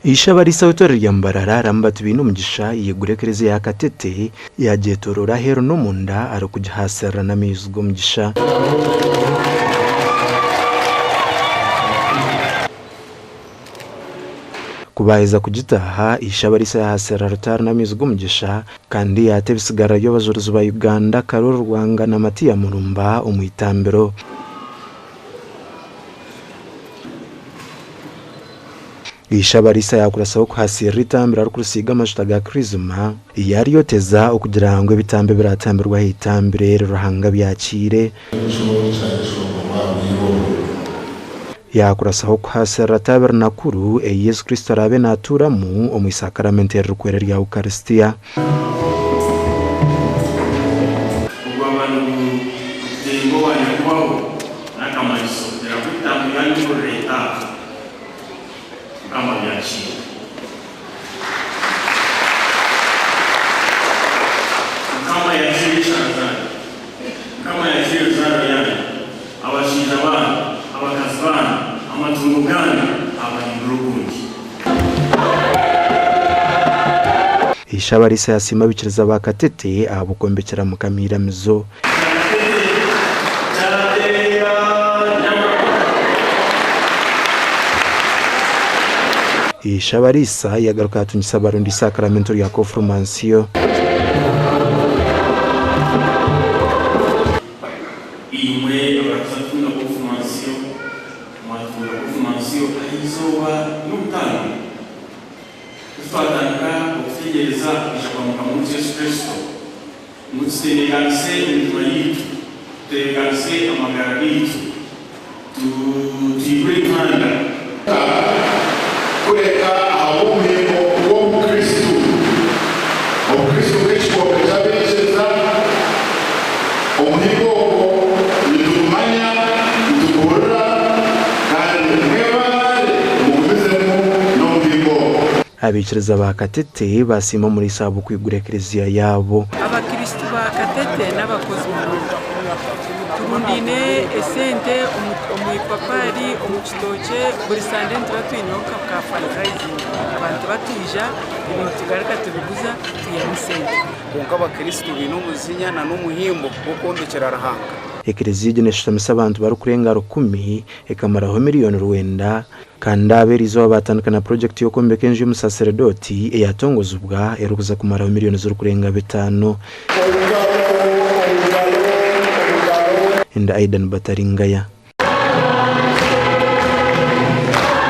Ishe-abariisa w'eitwariro rya Mbarara, Lambert Bainomugisha yaigura ekereziya ya Katete yaagyetooroora aheeru n'omunda arikugihaasirira n'amaizi g'omugisha. Ku baaheza kugitaaha, Ishe-abariisa yaahasirira rutaari n'amaizi g'omugisha kandi yaata ebisigarira by'abajurizi ba Uganda Karoli Rwanga na Matia Mulumba omu itambiro. Ishe-abariisa yaakurasaho kuhasirira itambiro arikurisiiga amajuta ga Kirizima, yaaryoteza okugira ngu ebitambo ebiraatambirwe aha itambiro eri Ruhanga abyakiire. Yaakurasaho kuhaasirira Tabernaakuru ei Yesu Kristo araabe naatuuramu omu Isaakaramento eririkwera erya Ukaristia. Ogwaba nigutenga owa Nyakubaho n'akamanyiso kugira ngu ebitambo byanyu ebi murireeta aha, Mukama abyakiire. Mukama yakiire eshaara zaanyu. Mukama yakiire ebizaaro byanyu, abashaija baanyu, abakazi baanyu, amatungo gaanyu, abahindure okundi. Ishe-abariisa yasiima abaikiriza ba Katete ahabw'okwombekyera Mukama eiramizo. Ishe-abariisa yagaruka yatungisa Abarundi Isakaramento rya Konfirmansio. Imwe abarikuza kutunga Konfirmansio, mwatunga Konfirmansio aha izooba ry'omutaano. Ku twatandika okutegyereza okwija kwa Mukama waitu Yesu Kristo, ngu tutebeekanise emitima yaitu, tutebeekanise amagara gaitu, twigure emihanda. Kureka ahabw'omuhimbo gw'Obukristo. Obukristo bw'ekikopo ky'abaikiriza, omuhimbo ogwo nitugumanya, nituguhurira, kandi mwebare mugumizemu n'omuhimbo ogwo. Abaikiriza ba Katete basiima omuriisa ahabw'okwigura ekereziya yaabo. Abakristo ba Katete n'abakozi munonga. Turundaine esente omu ipapari, omu kitookye, buri sande nituba twineho nka ka fundraising. Abantu batwija ebintu tugaruka tubiguza twihamu sente. Kwonka Abakristo baine omujinya na n'omuhimbo gw'okwombekyera Ruhanga. Ekereziya egi neshutamisa abantu barikurenga rukumi ekamaraho miriyoni rwenda Kandi aba eriizooba baatandika na purojekiti y'okwombeka enju y'omusaseredooti eyatongozibwa erikuza kumaraho miriyoni zirikurenga bitaano. Ndi Aidan Bataringaya.